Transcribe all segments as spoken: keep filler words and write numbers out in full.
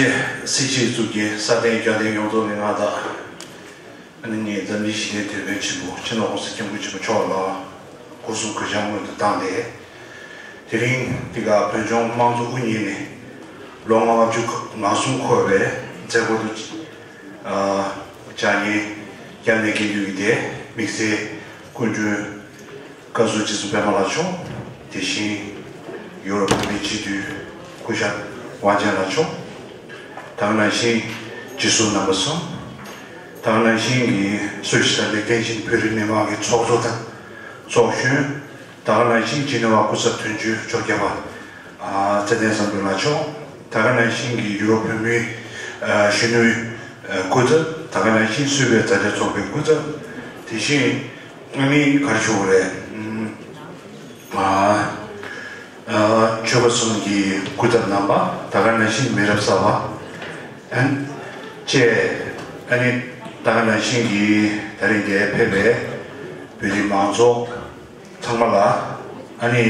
སྲིད་སྤྱི་གཙུག་གི་སྲ་བརྟན་རྒྱལ་བརྟན་ཡོངས་རྫོགས་ལས་ང་དང་། ཨ་ནི་ངས་འཛམ་གླིང་ཞི་བདེའི་དེད་དཔོན་ཆེན་པོ་སྤྱི་ནོར་༸གོང་ས་༸སྐྱབས་མགོན་ཆེན་པོ་མཆོག་ལ་སྒོ་གསུམ་གུས་ཕྱག་སྔོན་དུ་བཏང་སྟེ། དེ་རིང་འདི་ག་བོད་ལྗོངས་དམངས་གཙོ་དབུ་བརྙེས་ནས་ལོ་ལྔ་བཅུ་ང་གསུམ་འཁོར་བའི་མཛད་སྒོ་དུ་ཨ་བཅར་ཉན་སྐྱབས་གནས་དགེ་འདུན་གྱི་སྡེ་དམིགས་བསལ་སྐུ་མགྲོན་བཀའ་ཟུར་རྗེ་བཙུན་པད་མ་ལགས་མཆོག་དེ་བཞིན་ཡུ་རོབ་བོད་མིའི་སྤྱི་འཐུས་སྐུ་ཞབས་དབང་ཆེན་ལགས་མཆོག་ད་ག་ནང་བཞིན་སྤྱི་ཟུར་རྣམ་པ་གསུམ། ད་ག་ནང་བཞིན་གྱི་སུད་སི་ལ་ལེགས་ལྡན་ཅིན་བོད་རིགས་མི་མང་གི་ཚོགས་གཙོ་དང་ཚོགས་གཞོན། ད་ག་ནང་བཞིན་ཇི་ནི་ཝ་སྐུ་ཚབ་དོན་གཅོད་ཕྱོགས་བརྒྱད་པ་ཨ་ཚེ་བརྟན་བསམ་འགྲུབ་ལགས་མཆོག་ད་ག་ནང་བཞིན་གྱི་ཡུ་རོབ་བོད་མིའི་ཨ་གཞོན་ནུའི་ཨ་སྐུ་ཚབ། ད་ག་ནང་བཞིན་སུད་བོད་མཛའ་འབྲེལ་ཚོགས་པའི་སྐུ་ཚབ། དེ་བཞིན་ཨ་ནི་ག་རེ་ཞུ་དགོས་རེད། ཨ་ཨ་ཆོལ་ཁ་གསུམ་གྱི་སྐུ་ཚབ་རྣམ་པ། ད་ག་ནང་བཞིན་མི་རབས་གསར་པ་ཨ་ནི་བཅས། ཨ་ནི་ད་ག་ནང་བཞིན་གྱི་ད་རེས་འདིར་ཕེབས་པའི་བོད་རིགས་མང་ཚོགས་ཚང་མ་ལ། ཨ་ནི་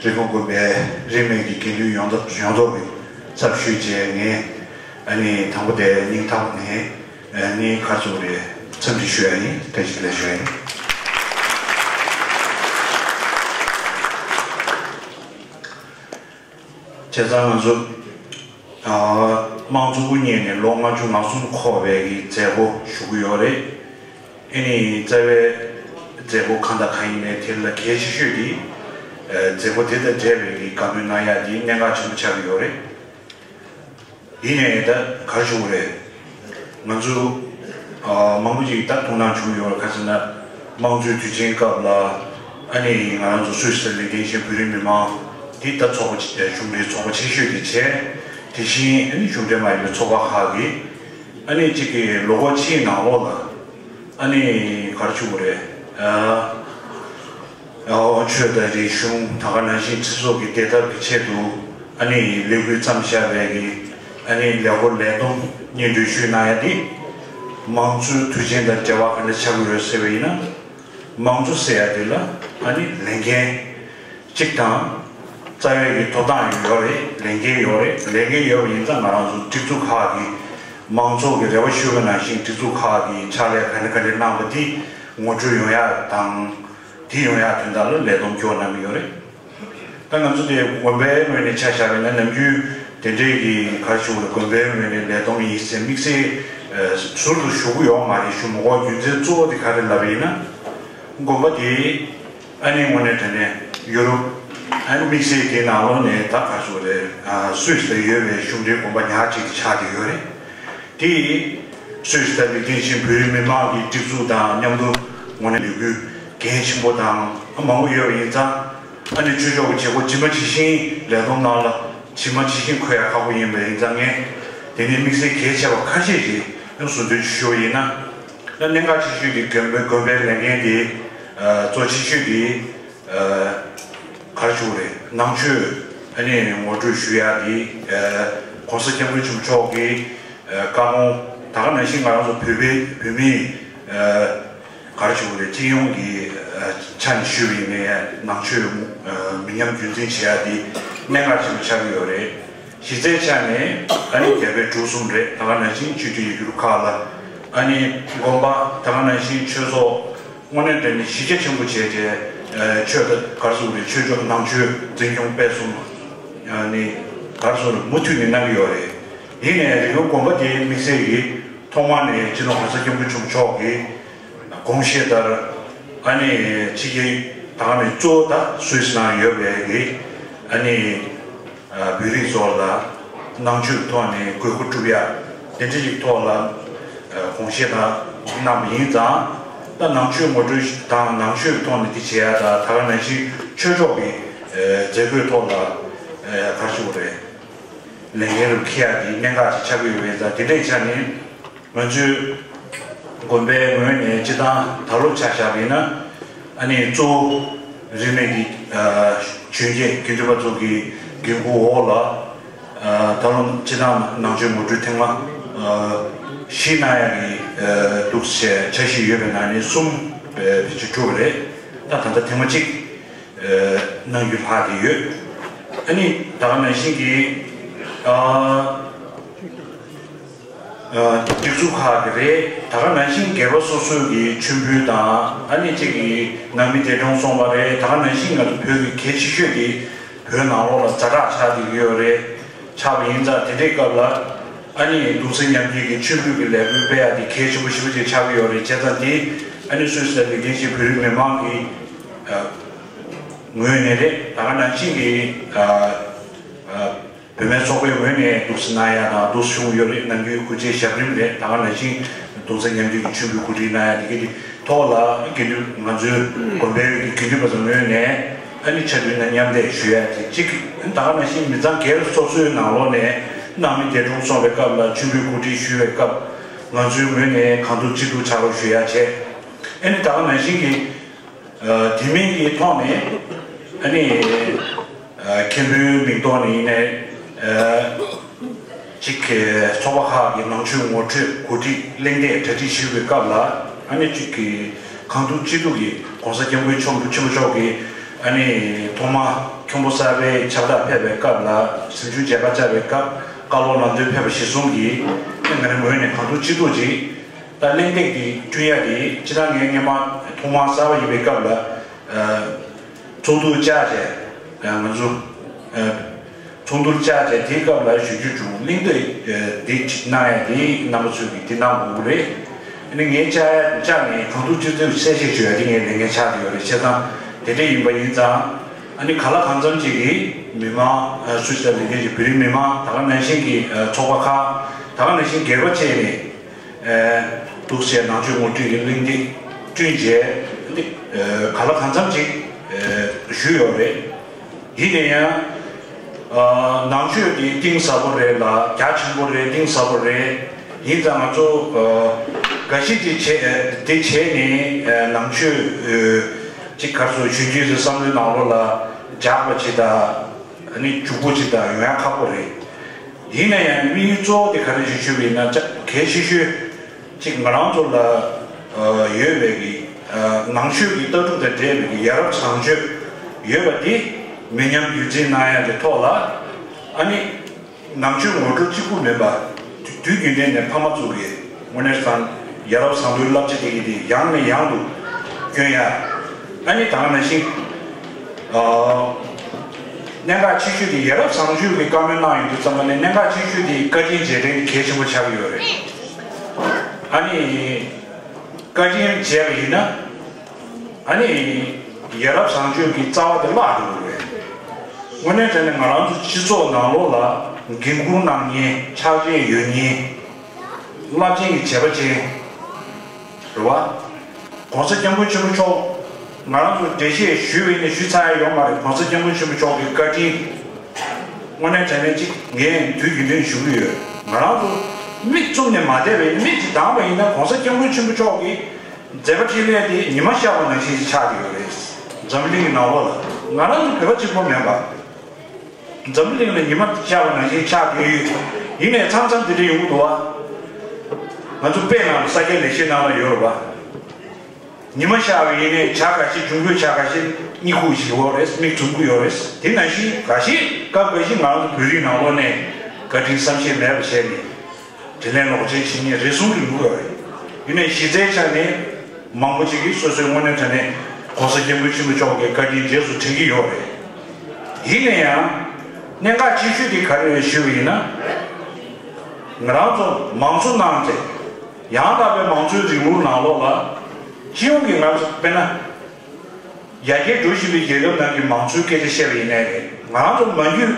རི་ཀོན་དགོན་པའི་རིས་མེད་ཀྱི་དགེ་འདུན་ཡོངས་ཐབས་ཡོངས་རྫོགས་ཀྱི་ཚབ་ཞུས་བྱས། ངས་ཨ་ནི་དང་པོ་དེ་སྙིང་ཐག་ནས་ཨ་ནི་ག་རེ་ཟེར་དགོས་རེད། འཚམས་འདྲི་ཞུ་ཡ་ཡིན། བཀྲ་ཤིས་བདེ་ལེགས་ཞུ་ཡ་ཡིན། བྱས་ཙང་ང་ཚོ་ཨ་དམངས་གཙོ་དབུ་བརྙེས་ནས་ལོ་ལྔ་བཅུ་ང་གསུམ་འཁོར་བའི་གི་མཛད་སྒོ་ཞུ་གི་ཡོད་རེད། ཨ་ནི་རྩ་བའི་མཛད་སྒོ་གང་དང་གང་ཡིན་ནའི་དེ་ལ་གལ་ཆེ་ཤོས་དེ་ཨ་མཛད་སྒོ་དེ་དང་འབྲེལ་བའི་གི་བཀའ་མོལ་གནང་ཡ་དེ་གནད་འགག་ཆེན་པོ་ཆགས་ཀྱི་ཡོད་རེད། ཡིན་ནའི་ད་ག་རེ་ཞུ་དགོས་རེད། ང་ཚོ་ཨ་མང་པོ་ཅིག་ད་ཐུགས་སྣང་བྱུང་ཡོད་རེད། ག་ཟེར་ན་དམངས་གཙོའི་དུས་ཆེན་སྐབས་ལ་ཨ་ནི་ང་རང་ཚོ་སུད་སི་ལ་ལེགས་ལྡན་ཅིན་བོད་རིགས་མི་མང་འདི་ད་ཚོགས་པ་ཆེ་གཞུང་འབྲེལ་ཚོགས་པ་ཆེ་ཤོས་དེ་བྱས། དེ་བཞིན་ཨ་ནི་གཞུང་འབྲེལ་མ་ཡིན་པའི་ཚོགས་པ་ཁག་གིས་ཨ་ནི་གཅིག་གི་ལོ་འཁོར་ཕྱེད་ནང་ལོགས་ལ་ཨ་ནི་ག་རེ་ཞུ་དགོས་རེད། ཨ་ཨོ་ཆོས་དང་རིག་གཞུང་ད་ག་ནང་བཞིན་སྤྱི་ཚོགས་ཀྱི་བདེ་ཐབས་ཀྱི་ཆེད་དུ་ཨ་ནི་ལས་འགུལ་བརྩམས་བཞག་པའི་གི་ཨ་ནི་ལས་འགུལ་ལས་བསྡོམས་སྙན་སྒྲོན་ཞུས་གནང་ཡ་འདི་དམངས་གཙོའི་དུས་ཆེན་དང་འབྲེལ་བ་ག་འདྲ་ཆགས་ཀྱི་ཡོད་ཟེར་བ་ཡིན་ན། དམངས་གཙོ་ཟེར་ཡ་འདི་ལ་ཨ་ནི་ལས་འགན་གཅིག་དང་། རྩ་བའི་གི་ཐོབ་ཐང་ཡོད་རེད། ལས་འགན་ཡོད་རེད། ལས་འགན་ཡོད་པ་ཡིན་ཙང་ང་རང་ཚོ་སྒྲིག་འཛུགས་ཁག་གི་མང་ཚོགས་ཀྱི་རེ་བ་ཞུས་པ་ནང་བཞིན་སྒྲིག་འཛུགས་ཁག་གི་ཕྱག་ལས་ག་འདྲ་ག་འདྲ་གནང་བ་འདི་ངོ་སྤྲོད་ཡོང་ཡ་དང་། དེ་ཡོང་ཡ་དོན་དག་ལ་ལས་བསྡོམས་སྐྱོར་གནང་གི་ཡོད་རེད། ད་ང་ཚོ་དེ་དགོན་པའི་ངོས་ནས་ཆ་བཞག་པ་ཡིན་ན་ནམ་རྒྱུན་དེ་འདྲའི་གི་ག་རེ་ཞུ་དགོས་རེད། དགོན་པའི་ངོས་ནས་ལས་བསྡོམས་ཡིན་ཟེར་དམིགས་བསལ་ཟུར་དུ་ཞུ་གི་ཡོད་མ་རེད། ཞུ་མི་དགོས། རྒྱུ་མཚན་གཙོ་བོ་དེ་ག་རེ་ལབ་པ་ཡིན་ན། དགོན་པ་དེ་ཨ་ནི་དངོས་གནས་དྲང་གནས་ཡུ་རོབ་ཨ་ནི་དམིགས་བསལ་དེའི་ནང་ལོགས་ནས་ད་ག་རེ་ཞུ་དགོས་རེད། ཨ་སུད་སི་ལ་ཡོད་པའི་གཞུང་འབྲེལ་དགོན་པ་ཉག་གཅིག་ཆགས་བསྡད་ཡོད་རེད། དེ་སུད་སི་ལ་ལེགས་ལྡན་ཅིན་བོད་རིགས་མི་མང་གི་སྒྲིག་འཛུགས་དང་མཉམ་དུ་དངོས་གནས་ལས་འགུལ་གལ་ཆེན་པོ་དང་མང་པོ་ཡོད་པ་ཡིན་ཙང་། ཨ་ནི་ཆོས་ཕྱོགས་ཀྱི་བྱེད་སྒོ་ཇི་མ་ཇི་བཞིན་ལས་བསྡོམས་ནང་ལ་ཇི་མ་ཇི་བཞིན་འཁོད་ཡ་ཁག་པོ་ཡིན་པ་ཡིན་ཙང་། ངས་དེ་ནས་དམིགས་བསལ་གལ་ཆེ་བ་ཁ་ཤས་ཤིག་ཡང་ཟུར་འདོན་ཞུ་བ་ཡིན་ན། ད་གནད་འགག་ཆེ་ཤོས་དེ་དགོན་པའི་དགོན་པའི་ལས་འགན་དེ་ཨ་གཙོ་ཆེ་ཤོས་དེ་ཨ་ག་རེ་ཞུ་དགོས་རེད། ནང་ཆོས་ཨ་ནི་ངོ་སྤྲོད་ཞུ་ཡ་དེ་ཨ་༸གོང་ས་༸སྐྱབས་མགོན་ཆེན་པོ་མཆོག་གི་ཨ་བཀའ་དགོངས། ད་ག་ནང་བཞིན་ང་རང་ཚོ་བོད་པའི་བོད་མིའི་ཨ་ག་རེ་ཞུ་དགོས་རེད། སྤྱི་ཡོངས་ཀྱི་ཨ་ཆ་ནས་ཞུས་པ་ཡིན་ནའི་ནང་ཆོས་ཨ་མི་ཉམས་རྒྱུན་འཛིན་བྱེད་ཡ་དེ་གནད་འགག་ཆེན་པོ་ཆགས་ཀྱི་ཡོད་རེད། གཞི་རྩའི་ཆ་ནས་ཨ་ནི་རྒྱ་བལ་འབྲུག་གསུམ་རེད། ད་ག་ནང་བཞིན་སྤྱི་འཐུས་ཡི་གུ་རུ་ཁག་ལ་ཨ་ནི་དགོན་པ། ད་ག་ནང་བཞིན་ཆོས་ཚོགས་དངོས་གནས་དྲང་གནས་གཞི་རྒྱ་ཆེན་པོ་བྱས་ཏེ་ཨ་ཆོས་དང་ག་རེ་ཟེར་དགོས་རེད། ཆོས་ཕྱོགས་ནང་ཆོས་འཛིན་སྐྱོང་སྤེལ་གསུམ་ཨ་ནི་ག་རེ་ཟེར་དགོས་རེད། མུ་མཐུད་ནས་གནང་གི་ཡོད་རེད། ཡིན་ནའི་རི་ཀོན་དགོན་པ་དེ་དམིགས་བསལ་གྱིས་ཐོག་མ་ནས་སྤྱི་ནོར་༸གོང་ས་༸སྐྱབས་མགོན་ཆེན་པོ་མཆོག་གི་དགོངས་བཞེད་ལྟར་ཨ་ནི་ཕྱི་རྒྱལ་ད་ག་ནས་གཙོ་བོ་ད་སུད་སི་ནང་ཡོད་པའི་གི་ཨ་ནི་ཨ་བོད་རིགས་ཚོ་ལ་ནང་ཆོས་ཀྱི་ཐོག་ནས་དགོས་མཁོ་སྒྲུབ་ཡ་དེ་འདྲ་ཞིག་ཐོག་ལ་ཨ་དགོངས་བཞེད་དང་གནང་བ་ཡིན་ཙང་། ད་ནང་ཆོས་ངོ་སྤྲོད་དང་ནང་ཆོས་ཀྱི་ཐོག་ནས་འདི་བྱེད་ཡ་དང་། ད་ག་ནང་བཞིན་ཆོས་ཕྱོགས་ཀྱི་ཨ་མཛད་སྒོའི་ཐོག་ལ་ཨ་ག་རེ་ཞུ་དགོས་རེད། ལས་འགན་རུ་འཁྱེར་ཡ་དེ་གནད་འགག་ཅིག་ཆགས་ཀྱི་ཡོད་པས། ད་དེ་འདྲའི་ཆ་ནས་ང་ཚོའི་དགོན་པའི་ངོས་ནས་སྤྱི་བཏང་ད་ལོ་ཆ་བཞག་པ་ཡིན་ན། ཨ་ནི་གཙོ་བོ་རིས་མེད་ཀྱི་ཨ་གཞོན་སྐྱེས་དགེ་འདུན་པ་ཚོ་གི་འགན་འཁུར་འོག་ལ་ཨ་ད་ལོ་སྤྱི་བཏང་ནང་ཆོས་ངོ་སྤྲོད་ཐེངས་མ་ཨ་བཞི་གནང་ཡ་གི་ཨ་འདུག་ཟེར་འཆར་གཞི་ཡོད་པའི་ནང་ནས་གསུམ་ཨ་བེད་སྤྱོད་གྲུབ་པ་རེད། ད་ད་ལྟ་ཐེངས་མ་གཅིག་ཨ་གནང་རྒྱུ་ལྷག་བསྡད་ཡོད། ཨ་ནི་ད་ག་ནང་བཞིན་གྱི་ཨ་ སྒྲིག་འཛུགས་ཁག་གི་རེད། ད་ག་ནང་བཞིན་སྒེར་པ་སོ་སོའི་གི་མཆོད་འབུལ་དང་ཨ་ནི་གཅིག་གི་ནང་མི་འདས་གྲོངས་སོང་བ་རེད། ད་ག་ནང་བཞིན་ང་ཚོ་བོད་ཀྱི་གལ་ཆེ་ཤོས་དེ་བོད་ནང་ལོགས་ལ་ཛ་དྲག་ཆགས་བསྡད་ཀྱི་ཡོད་རེད། ཆགས་པ་ཡིན་ཙང་དེ་འདྲའི་སྐབས་ལ་ཨ་ནི་གདུང་སེམས་མཉམ་སྐྱེད་ཀྱི་མཆོད་འབུལ་གྱི་ལས་འགུལ་སྤེལ་ཡག་དེ་གལ་ཆེན་པོ་ཞེ་པོ་ཅིག་ཆགས་ཀྱི་ཡོད་རེད། བྱས་ཙང་དེ་ཨ་ནི་སུད་སི་ལ་ལས་དོན་བྱེད་བོད་རིགས་མི་མང་གི་ངོས་ནས་རེད། ད་ག་ནང་བཞིན་གྱི་བུད་མེད་ཚོགས་པའི་ངོས་ནས་འདུག་སེ་གནང་ཡག་དང་འདུག་སེ་ཞུ་གི་ཡོད་རེད། ནམ་རྒྱུན་སྐུ་ཚེའི་ཞབས་རིམ་རེད། ད་ག་ནང་བཞིན་གདུང་སེམས་མཉམ་སྐྱེད་ཀྱི་མཆོད་འབུལ་གོ་སྒྲིག་གནང་ཡག་དེ་གི་དེ་ཐོག་ལ་དགེ་འདུན་ང་ཚོའི་དགོན་པའི་དགེ་འདུན་པ་ཚོའི་ངོས་ནས་ཨ་ནི་ཕྱག་མདུན་ན་མཉམ་འདེགས་ཞུ་ཡག་དེ་གཅིག་ད་ག་ནང་བཞིན་མི་ཚང་སྒེར་སོ་སོའི་ནང་ལོགས་ནས་ནང་མི་འདས་གྲོངས་སོང་བའི་སྐབས་ལ་མཆོད་འབུལ་གོ་སྒྲིག་ཞུ་བའི་སྐབས་ང་ཚོའི་ངོས་ནས་གང་ཐུབ་ཅི་ཐུབ་ཕྱག་རོགས་ཞུ་ཡག་བྱས། ཨ་ནི་ད་ག་ནང་བཞིན་གྱི་དེ་མིན་གྱི་ཐོག་ནས་ཨ་ནི་མཁན་པོའི་མིང་ཐོག་ནས་ཡིན་ནའི་གཅིག་ཚོགས་པ་ཁག་གི་ནང་ཆོས་ངོ་སྤྲོད་གོ་སྒྲིག་གླེང་སྟེགས་གྲ་སྒྲིག་ཞུ་བའི་སྐབས་ལ་ཨ་ནི་གཅིག་གི་གང་ཐུབ་ཅི་ཐུབ་ཀྱིས་༸གོང་ས་༸སྐྱབས་མགོན་ཆེན་པོ་མཆོག་གིས་ཨ་ནི་ཐོག་མར་མཁན་པོ་གསར་པའི་ཁྱབ་བདག་ཕེབས་པའི་སྐབས་ལ་གཟིམ་ཆུང་མཇལ་ཁ་བཅར་བའི་སྐབས་བཀའ་སློབ་ལམ་སྟོན་ཕེབས་པ་གཞིར་བཟུང་གིས་ང་རང་ངོས་ནས་གང་ཐུབ་ཅི་ཐུབ་ཀྱིས། ད་གླེང་སྟེགས་འདི་བསྐྲུན་ཡ་དེ་སྤྱིར་བཏང་ངས་སྔོན་མ་ཐོག་མར་གསར་པ་ཡིན་པའི་སྐབས་ལ་ཚོགས་འདུ་བཅར་བྱས་ང་ཚོ་ཚོགས་འདུར་བཅར་བྱས་དེའི་སྐབས་ལ་ཞུ་རྒྱུ་བྱུང་། གླེང་སྟེགས་འདི་གནང་ཡ་དེ་རྣམ་པ་ཚོས་ཀྱིས་འདི་གནང་དགོས་ཀྱི་རེད། ཨ་ནི་ངས་བཅར་ཡ་བཅར་ནས་གང་ཐུབ་ཅི་ཐུབ་གསལ་བཤད་ཞུ་ཡ་དེ་ངའི་ལས་འགན་ཆགས་བསྡད་ཡོད་རེད། བྱས་ཙང་དེ་འདྲ་ཡིན་པ་ཡིན་ཙང་ཨ་ནི་གང་ལ་གང་འཚམ་ཅིག་གིས་མི་མང་སུད་སི་ལ་ལས་དོན་བྱེད་བོད་རིགས་མི་མང་ད་ག་ནང་བཞིན་གྱི་ཚོགས་པ་ཁག་ད་ག་ནང་བཞིན་སྒེར་པ་བཅས་ནས། འདུག་སེ་ནང་ཆོས་ངོ་སྤྲོད་ཀྱི་གླེང་སྟེགས་བསྐྲུན་རྗེས་འདི་ག་ལ་གང་འཚམ་ཅིག་ཞུས་ཡོད་རེད། ཡིན་ན་ཡང་ནང་ཆོས་འདི་གཏིང་ཟབ་པོ་རེད་ལ་རྒྱ་ཆེན་པོ་རེད། གཏིང་ཟབ་པོ་རེད། ཡིན་ཙང་ང་ཚོ་འགའ་ཞིག་འདི་བྱས་འདི་བྱས་ནས་ནང་ཆོས་ཅིག་ག་རེ་ཟེར་གཞོན་སྐྱེས་ཚོའི་བསམ་བློའི་ནང་ལོགས་ལ་འཇགས་པ་ཅིག་དང་ཨ་ནི་འཇུག་པོ་ཅིག་དང་ཡོང་ཡ་ཁག་པོ་རེད། ཡིན་ན་ཡང་དམིགས་ཡུལ་གཙོ་བོ་དེ་ག་རེ་ཞིག་ཞུས་པ་ཡིན་ན་ཅག་གལ་ཆེ་ཤོས་ཅིག་ང་རང་ཚོ་ལ་ཡོད་པའི་གི་ནང་ཆོས་ཀྱི་ལྟ་གྲུབ་དང་འབྲེལ་བའི་གི་ཡ་རབས་བཟང་སྤྱོད་ཡོད་པ་དེ་མི་ཉམས་རྒྱུན་འཛིན་གནང་ཡ་གི་ཐོག་ལ་ཨ་ནི་ནང་ཆོས་ངོ་སྤྲོད་གཅིག་པུ་མིན་པ་དུས་རྒྱུན་ལྡན་ནས་ཕ་མ་ཚོ་གི་དངོས་གནས་བཟང་ཡ་རབས་བཟང་པོའི་བསླབ་བྱ་དེ་གི་དེ་ཡང་ནས་ཡང་དུ་སྐྱོན་ཡ་ཨ་ནི་ད་ག་ནང་བཞིན། གནད་འགག་ཆེ་ཤོས་དེ་ཡ་རབས་བཟང་སྤྱོད་ཀྱི་བཀའ་མོལ་གནང་ཡོང་དུས་ཙམ་པ་ནས་གནད་འགག་ཆེ་ཤོས་དེ་བཀའ་དྲིན་རྗེས་དྲན་གལ་ཆེན་པོ་ཆགས་ཀྱི་ཡོད་རེད། ཨ་ནི་བཀའ་དྲིན་བྱས་པ་ཡིན་ན་ཨ་ནི་ཡ་རབས་བཟང་སྤྱོད་ཀྱི་རྩ་བ་དེ་བརླག་འགྲོ་གི་རེད། དངོས་གནས་དྲང་གནས་ང་རང་ཚོ་སྤྱི་ཚོགས་ནང་ལོགས་ལ་འགན་འཁུར་གནང་མཁན་ཕྱག་རྗེས་ཡོད་མཁན་རླབས་ཆེན་གྱི་བྱས་པ་ཅན། རེད་བ། ༸གོང་ས་༸སྐྱབས་མགོན་ཆེན་པོ་མཆོག་ང་རང་ཚོ་འགྲེལ་བཤད་ཞུས་པ་ཡིན་ན་ཞུས་ཚར་ཡ་ཡོད་མ་རེད། ༸གོང་ས་༸སྐྱབས་མགོན་ཆེན་པོ་མཆོག་གི་བཀའ་དྲིན། དངོས་གནས་དྲང་གནས་གཅིག་ངས་དུས་རྒྱུན་ལྡན་ཞུ་གི་ཡོད། ང་རང་ཚོ་མིག་བཙུམ་ནས་མ་བསྡད་པའི་མིག་ཅིག་གདངས་པ་ཡིན་ན་༸གོང་ས་༸སྐྱབས་མགོན་ཆེན་པོ་མཆོག་གི་མཛད་པ་འཕྲིན་ལས་དེ་ཉི་མ་ཤར་བ་ནང་བཞིན་ཞིག་ཆགས་ཀྱི་ཡོད་རེད། འཛམ་གླིང་གི་ནང་ལོགས་ལ་ང་རང་ཚོ་བོད་པ་གཅིག་པོ་མིན་པ། འཛམ་གླིང་ལ་ཉི་མ་ཤར་བ་ནང་བཞིན་ཆགས་བསྡད་ཡོད། ཡིན་ནའི་མཚམས་མཚམས་དེ་འདྲ་ཡོང་གི་འདུག་བ། ང་ཚོ་དཔེ་ནང་ལ་ས་སྐྱ་ལེགས་བཤད་ནང་ལ་ཡོད་རེད་བ། ཉི་མ་ཤར་བ་ཡིན་ནའི་བྱ་འགའ་ཞིག་འབྱུང་པོའི་བྱ་འགའ་ཞིག་གཉིད་ཁུག་བཞིན་ཡོད་རེད། མིག་བཙུམ་གི་ཡོད་རེད། དེ་ནང་བཞིན་འགའ་ཞིག་སྐབས་འགའ་ཞིག་ང་རང་ཚོ་བོད་རིགས་ནང་ལོགས་ནས་བཀའ་དྲིན་བསམ་ཤེས་མེད་པ་བྱས་ནས། དྲིན་ལན་ལོག་འཇལ་བྱེད་མཁན་རེ་ཟུང་གི་ལུགས་ཡོད་རེད། ཡིན་ནའི་གཞི་རྩའི་ཆ་ནས་མང་པོ་ཅིག་གིས་སོ་སོའི་དངོས་གནས་དྲང་གནས་༸གོང་ས་༸སྐྱབས་མགོན་ཆེན་པོ་མཆོག་གི་བཀའ་དྲིན་རྗེས་སུ་དྲན་གྱི་ཡོད་རེད། ཡིན་ན་ཡང་གནད་འགག་ཆེ་ཤོས་དེ་ག་རེ་རེད་ཞུས་པ་ཡིན་ན། ང་རང་ཚོ་མང་གཙོ་གནང་སྟེ་ཡང་དག་པའི་མང་གཙོའི་རིང་ལུགས་ནང་ལོགས་ལ་སྤྱི་ཡོངས་ཀྱི་ང་ཚོ་དཔེར་ན། ཡར་རྒྱས་འགྲོ་བཞིན་པའི་རྒྱལ་ཁབ་ནང་གི་མང་གཙོའི་སྐད་ཆ་བཤད་པ་ཡིན་ནའི་རེད། ང་རང་ཚོ་མ་རྒྱུད།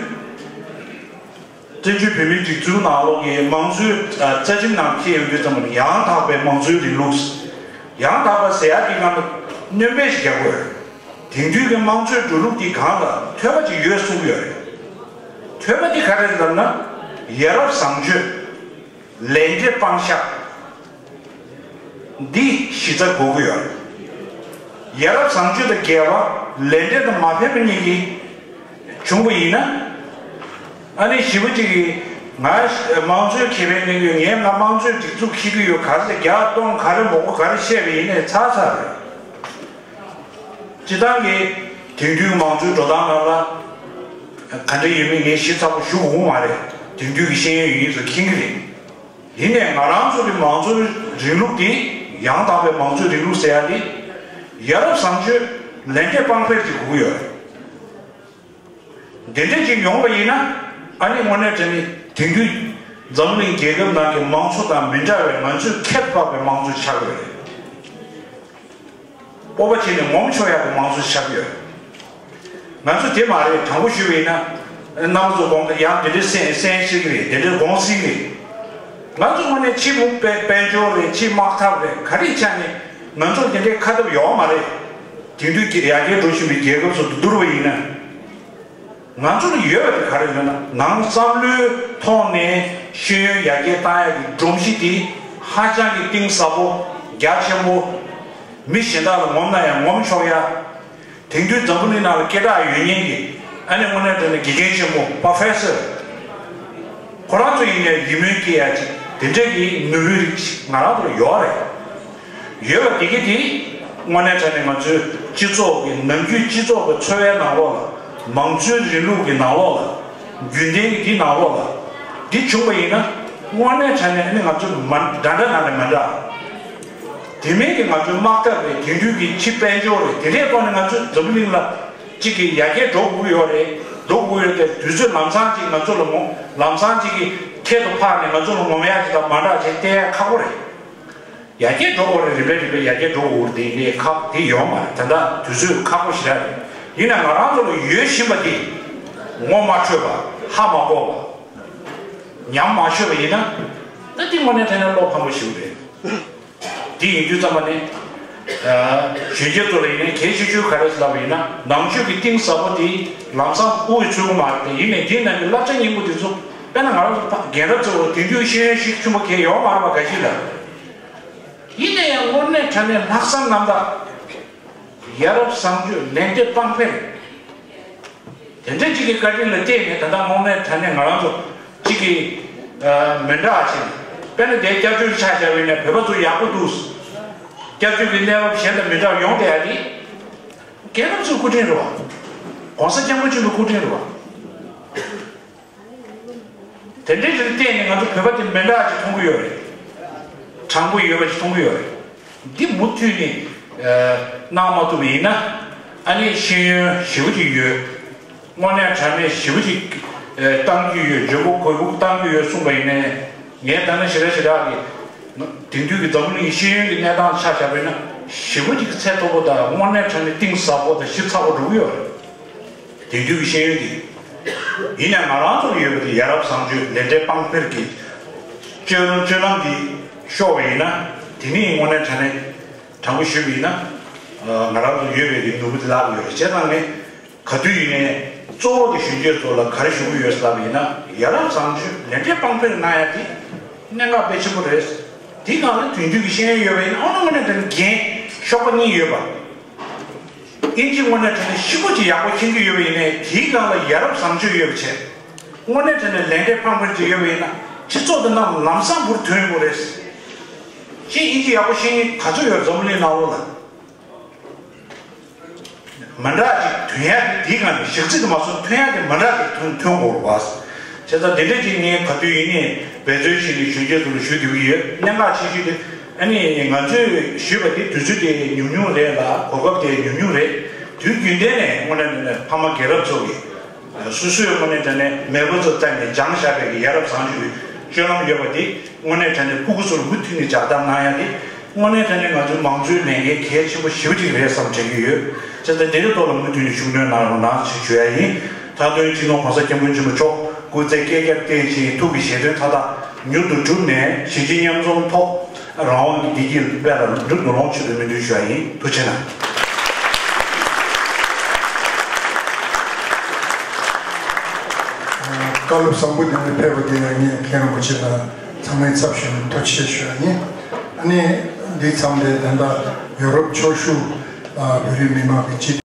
བཙན་བྱོལ་བོད་མིའི་སྒྲིག་འཛུགས་ནང་ལོགས་ཀྱི་དམངས་གཙོའི་རྩ་ཁྲིམས་ནང་འཁྱེར་ཡོང་དུས་ཙམ་པ་ནས་ཡང་དག་པའི་དམངས་གཙོའི་རིང་ལུགས། ཡང་དག་པ་ཟེར་ཡག་གི་སྒང་ལ་སྣོན་པ་ཞིག་རྒྱག་དགོས། དེང་དུས་ཀྱི་དམངས་གཙོའི་འགྲོ་ལུགས་འདི་སྒང་ལ་ཐོས་པ་ཅིག་ཡོད་གསུང་གི་ཡོད་རེད། ཐོས་པ་འདི་ག་རེ་རེད་ལབ་ན། ཡ་རབས་བཟང་སྤྱོད། ལས་འབྲས་སྤང་བཞག་འདི་གཞི་རྩ་དགོས་ཀྱི་ཡོད་རེད། ཡ་རབས་བཟང་སྤྱོད་དང་འགལ་བ་ལས་འབྲས་དང་མ་ཕན་པ་གཉིས་ཀྱི་བྱུང་བ་ཡིན་ན། ཨ་ནི་ཞེ་པོ་ཅིག་གིས་ང་དམངས་གཙོའི་ཁེ་ཕན་གནང་གི་ཡོད། ངས་ང་དམངས་གཙོའི་སྒྲིག་འཛུགས་འཁྱེར་གྱི་ཡོད། ག་རེ་བརྒྱ་སྟོང་ག་རེ་མང་པོ་ག་རེ་བཤད་པ་ཡིན་ནའི་ཚར་ཚར་རེད། སྤྱིར་བཏང་གི་དེང་དུས་མང་གཙོའི་འགྲོ་སྟངས་ནང་ལ་ག་འདྲ་ཡོད་མེད་ངས་ཞིབ་ཚགས་པོ་ཞུ་དགོས་མ་རེད། དེང་དུས་ཀྱི་ཤེས་ཡོན་ཡོད་མཁན་ཚོས་མཁྱེན་གྱི་རེད། ཡིན་ནའི་ང་རང་ཚོ་གི་མང་གཙོའི་རིང་ལུགས་འདི། ཡང་དག་པའི་མང་གཙོའི་རིང་ལུགས་ཟེར་ཡ་འདི་ཡ་རབས་བཟང་སྤྱོད་ལས་འབྲས་དཔང་འཕེར་གྱི་སྒུག་ཡོད། འདི་འདྲ་ཅིག་ཡོང་བ་ཡིན་ན། ཨ་ནི་དངོས་གནས་དྲང་གནས་དེང་དུས་འཛམ་གླིང་རྒྱལ་ཁབ་ནང་གི་མང་གཙོ་དང་མི་འདྲ་བའི་ང་ཚོས་ཁྱད་འཕགས་པའི་མང་གཙོ་ཆགས་ཡོད་རེད། སྤོབས་པ་བྱས་ནས་ངོམ་ཆོག་ཡག་གི་མང་གཙོ་ཆགས་ཡོད། ང་ཚོ་དེ་མ་རེད། དྲང་པོ་ཞུས་པ་ཡིན་ན། རྣམ་པ་ཚོ་དགོངས་དག་ཡང་དེ་འདྲའི་གསན་གསན་ཤེས་ཀྱི་རེད། དེ་འདྲའི་དགོངས་སྲིད་ཀྱི་རེད། ང་ཚོ་དངོས་གནས་ཕྱི་མུ་དཔལ་དཔལ་འབྱོར་རེད། ཕྱི་དམག་འཐབ་རེད། ག་རེ་ཆགས་ནས་ང་ཚོར་དེ་འདྲའི་ཁ་སྟབས་ཡོད་མ་རེད། དེང་དུས་ཀྱི་ཡར་རྒྱས་འགྲོ་བཞིན་པའི་རྒྱལ་ཁབ་ཚོ་དང་བསྡུར་བ་ཡིན་ན། ང་ཚོ་ལ་ཡོད་པ་དེ་ག་རེ་ཡོད་ན། ནང་བསམ་བློའི་ཐོག་ནས་ཤེས་ཡོན་ཡར་རྒྱས་བཏང་ཡག་གི་སྒྲོམ་གཞི་དེ་ཧ་ཅང་གི་གཏིང་ཟབ་པོ། རྒྱ་ཆེན་པོ། མི་གཞན་དག་ལ་ངོམ་ན་ཡང་ངོམ་ཆོག་ཡ། དེང་དུས་འཛམ་བུ་གླིང་ནང་ལ་སྐད་གྲགས་ཡོད་མཁན་གྱི། ཨ་ནི་དངོས་གནས་དྲང་གནས་དགེ་རྒན་ཆེན་པོ། པོ་རོ་ཕེ་སར། ཁོ་རང་ཚོ་ཡིན་ནའི་ཡིད་སྨོན་སྐྱེ་ཡ་ཅིག་དེ་འདྲ་གི་ནོར་བུའི་རིགས་ཤིག་ང་རང་ཚོ་ལ་ཡོད་རེད། ཡོད་པ་དེ་གི་དེ་དངོས་གནས་དྲང་གནས་ང་ཚོའི་སྤྱི་ཚོགས་ཀྱི། ནམ་རྒྱུན་སྤྱི་ཚོགས་ཀྱི་འཚོ་བའི་ནང་ལོགས་ལ། མང་གཙོའི་རིང་ལུགས་ཀྱི་ནང་ལོགས་ལ། རྒྱུན་ལྡན་གྱི་འདི་ནང་ལོགས་ལ། འདི་བྱུང་བ་ཡིན་ན་དངོས་གནས་དྲང་གནས་ནི་ང་ཚོ་མ་འདྲ་འདྲ་ནང་ནས་མ་འདྲ། དེ་མིན་གྱི་ང་ཚོའི་དམག་འཐབ་རེད། དེང་དུས་ཀྱི་ཕྱི་དཔལ་འབྱོར་རེད། དེ་འདྲའི་ཐོག་ནས་ང་ཚོའི་འཛམ་བུ་གླིང་ལ་གཅིག་གི་ཡར་རྒྱས་འགྲོ་དགོས་ཀྱི་ཡོད་རེད། འགྲོ་དགོས་ཀྱི་ཡོད་དེ། དུས་ཚོད་ལམ་སང་གཅིག་ང་ཚོ་ལ་ངོ་། ལམ་སང་གཅིག་གི་ཁྱད་དུ་འཕགས་ནས་ང་ཚོ་ལ་ངོམ་ཡག་ཅིག་དང་མ་འདྲ་ཅིག་བསྟན་ཡག་ཁག་པོ་རེད། ཡར་རྒྱས་འགྲོ་དགོས་རེད། རིམ་པས་རིམ་པས་ཡར་རྒྱས་འགྲོ་དགོས་རེད། དེ་ཡིན་ནའི་ཁག་དེ་ཡོད་མ་རེད། ད་ལྟ་དུས་ཚོད་ཁག་པོ་ཞེ་དྲག་རེད། ཡིན་ན་ང་རང་ཚོ་ལ་ཡོད་བཞིན་པ་དེ་ངོ་མ་འཕྲོད་པ། ཧ་མ་གོ་བ། ཉམས་མ་ཆོད་པ་ཡིན་ན། ད་དེ་དངོས་གནས་དྲང་གནས་བློ་ཕམ་པོ་ཞིག་རེད། དེ་ཡིན་དུས་ཙམ་པ་ནི། ཨ། གཞོན་སྐྱེས་ཚོ་ལ་ཡིན་ནའི་གལ་ཆེ་ཤོས་ག་རེ་ཟེར་ལབ་པ་ཡིན་ན། ནང་ཆོས་ཀྱི་གཏིང་ཟབ་པོ་དེ་ལམ་སང་དབུ་འཚོལ་གྱི་མ་རེད་དེ། ཡིན་ནའི་དེའི་ནང་གི་བསླབ་བྱ་སྙིང་པོ་དེ་ཚོ། དཔེར་ན་ང་རང་ཚོ་ཕ། རྒན་རབས་ཚོ་དེང་དུས་ཤེས་ཡོན་ཤེས་ཆུང་པོ་གང་ཡང་ཡོད་མ་རེད་པ། འགའ་ཞིག་ལ། ཡིན་ན་ཡང་དངོས་གནས་དྲང་གནས་ལྷག་བསམ་རྣམ་དག་ཡ་རབས་བཟང་སྤྱོད་ལས་འབྲས་དཔང་འཕེར། དེ་འདྲ་གཅིག་གི་བཀའ་དྲིན་ལ་བརྟེན་ནས། ད་ལྟ་དངོས་གནས་དྲང་གནས་ང་རང་ཚོ་གཅིག་གི། ཨ། མི་འདྲ་བ་ཞིག་དཔེར་ན་དེ་སྐྱབས་བཅོལ་ཆ་བཞག་པ་ཡིན་ན་བོད་པ་ཚོ་ཡག་པོ་འདུག་སྐྱབས་བཅོལ་གྱི་གནས་བབ་གཞན་དང་མི་འདྲ་བ་ཡོང་བསྡད་ཡ་དེ། རྒན་རབས་ཚོའི་སྐུ་དྲིན་རེད་བ། ༸གོང་ས་༸སྐྱབས་མགོན་ཆེན་པོའི་སྐུ་དྲིན་རེད་བ། དེ་འདྲའི་རིགས་བལྟས་ནས་ང་ཚོ་བོད་པ་དེ་མི་འདྲ་ཅིག་མཐོང་གི་ཡོད་རེད། དྲང་པོ་ཡོད་པ་ཅིག་མཐོང་གི་ཡོད་རེད། འདི་མུ་མཐུད་ནས། ཨ། གནང་མ་ཐུབ་པ་ཡིན་ན། ཨ་ནི་ཤེས་ཡོན་ཞེ་པོ་ཅིག་ཡོད། དངོས་གནས་དྲང་གནས་ཞེ་པོ་ཅིག་ཨ། གཏང་རྒྱུ་ཡོད། འཇོན་པོ་གོ་བོ་གཏང་རྒྱུ་ཡོད་གསུངས་པ་ཡིན་ནའི། ངས་ད་ནི་ཞེ་དྲག་ཞེ་དྲག་གི། དེང་དུས་ཀྱི་འཛམ་བུ་གླིང་གི་ཤེས་ཡོན་གྱི་གནས་སྟངས་ཆ་བཞག་པ་ཡིན་ན། ཞེ་པོ་ཅིག་ཚད་མཐོ་པོ་དང་། དངོས་གནས་དྲང་གནས་གཏིང་ཟབ་པོ་དང་ཞིབ་ཚགས་པོ་འགྲོ་གི་ཡོད་རེད། དེང་དུས་ཀྱི་ཤེས་ཡོན་འདི། ཡིན་ནའང་ང་རང་ཚོར་ཡོད་པ་དེ་ཡ་རབས་བཟང་སྤྱོད་ལས་འབྲས་དཔང་འཕེར་གྱི་སྤྱོད་ལམ། སྤྱོད་ལམ་འདི་ཤོར་བ་ཡིན་ན། དེ་ནི་དངོས་གནས་དྲང་གནས་དྲང་པོ་ཞུས་པ་ཡིན་ན། ཨ། ང་རང་ཚོར་ཡོད་པའི་དེ་ནོར་བུ་དེ་བརླག་གི་ཡོད་རེད། བྱས་ཙང་ངས་ག་དུས་ཡིན་ནའི་གཙོ་བོ་དེ་གཞོན་སྐྱེས་ཚོ་ལ་ག་རེ་ཞུ་གི་ཡོད་ཟེར་ལབ་པ་ཡིན་ན། ཡ་རབས་བཟང་སྤྱོད་ལས་འབྲས་དཔང་འཕེར་གནང་ཡ་དེ་གནད་འགག་དཔེ་ཆེན་པོ་རེད། དེའི་སྒང་ལ་དེང་དུས་ཀྱི་ཤེས་ཡོན་ཡོད་པ་ཡིན་ན། ཨ་ནི་དངོས་གནས་དྲང་གནས་འགན་གཤོག་པ་གཉིས་ཡོད་པ། ཨིན་ཇི་དངོས་གནས་དྲང་གནས་ཞིབ་པོ་ཅིག་ཡག་པོ་མཁྱེན་གྱི་ཡོད་པ་ཡིན་ནའི། དེའི་སྒང་ལ་ཡ་རབས་བཟང་སྤྱོད་ཡོད་པ་བྱས། དངོས་གནས་དྲང་གནས་ལས་འབྲས་དཔང་འཕེར་ཅིག་ཡོད་པ་ཡིན་ན། སྤྱི་ཚོགས་དེ་ནང་ལམ་སང་འབུར་ཐོན་ཡོང་གི་རེད། ཅིག་ཨིན་ཇི་ཡག་པོ་ཤེས་མཁན་ག་ཚོད་ཡོད། འཛམ་བུ་གླིང་ནང་ལོགས་ལ། མི་འདྲ་ཅིག་ཐོན་ཡ་དེ། དེའི་སྒང་ནས་ཞག་ཚི་དེ་མ་སོང་། ཐོན་ཡ་དེ་མི་འདྲ་ཅིག་ཐོན་ཐོན་དགོས་རེད་བ། བྱས་ཙང་དེ་འདྲ་ཅིག་ངས་ག་དུས་ཡིན་ནའི་འབད་བརྩོན་བྱས་ནས་གཞོན་སྐྱེས་ཚོ་ལ་ཞུ་བསྡད་ཀྱི་ཡོད། གནད་འགག་ཆེ་ཤོས་དེ། ཨ་ནི་ང་ཚོས་ཞུས་པ་དེ་དུས་ཚོད་དེ་ཉུང་ཉུང་རེད་ལ། གོ་སྐབས་དེ་ཉུང་ཉུང་རེད། དུས་རྒྱུན་ལྡན་ནས་དངོས་གནས་དྲང་གནས་ཕ་མ་རྒན་རབས་ཚོ་གིས། སོ་སོའི་དངོས་གནས་དྲང་གནས་མེས་པོ་ཚོ་རྩ་ནས་སྦྱངས་བཞག་པའི་གི་ཡ་རབས་བཟང་སྤྱོད་ཀྱི་སྤྱོད་ལམ་ཡོད་པ་དེ་དངོས་གནས་དྲང་གནས་ཕྲུ་གུ་ཚོར་མུ་མཐུད་ནས་ལྗགས་བརྡ་གནང་ཡ་དེ། དངོས་གནས་དྲང་གནས་ང་ཚོའི་མང་གཙོའི་ལས་འགན་གལ་ཆེན་པོ་ཞེ་པོ་ཅིག་རེད་བསམ་དྲན་གྱི་ཡོད། བྱས་ཙང་དེ་རིང་ཐོག་ལ་མུ་མཐུད་ནས་ཤུགས་སྣོན་གནང་རོགས་གནང་ཞེས་ཞུ་ཡ་ཡིན། མཐའ་དོན་སྤྱི་ནོར་༸གོང་ས་༸སྐྱབས་མགོན་ཆེན་པོ་མཆོག་སྐུ་ཚེ་བསྐལ་བརྒྱར་བརྟན་ཅིང་། ཐུགས་ཀྱི་བཞེད་དོན་མཐའ་དག་མྱུར་དུ་འགྲུབ་ནས། གཞིས་བྱེས་མཉམ་འཛོམས་ཐོག་རང་དབང་གི་བདེ་སྐྱིད་དཔལ་ལ་འབྲུ་དུ་ལོངས་ཆེད་དུ་སྨོན་འདུན་ཞུ་ཡ་ཡིན། ཐུགས་རྗེ་གནང་། བཀའ་སློབ་བཟང་པོ་འདི་ནས་ཕེབས་པ་དེ་ཡང་ངས་མཁན་རིན་པོ་ཆེ་དང་ཚང་མའི་ཚབ་ཞུས་ནས་ཐུགས་རྗེ་ཆེ་ཞུ་ཡ་ཡིན། ཨ་ནི་འདི་མཚམས་དེ་ད་ལྟ་ཡོ་རོབ་ཕྱོགས་བཞུགས་བོད་རིགས་མི་མང་གི་སྤྱི།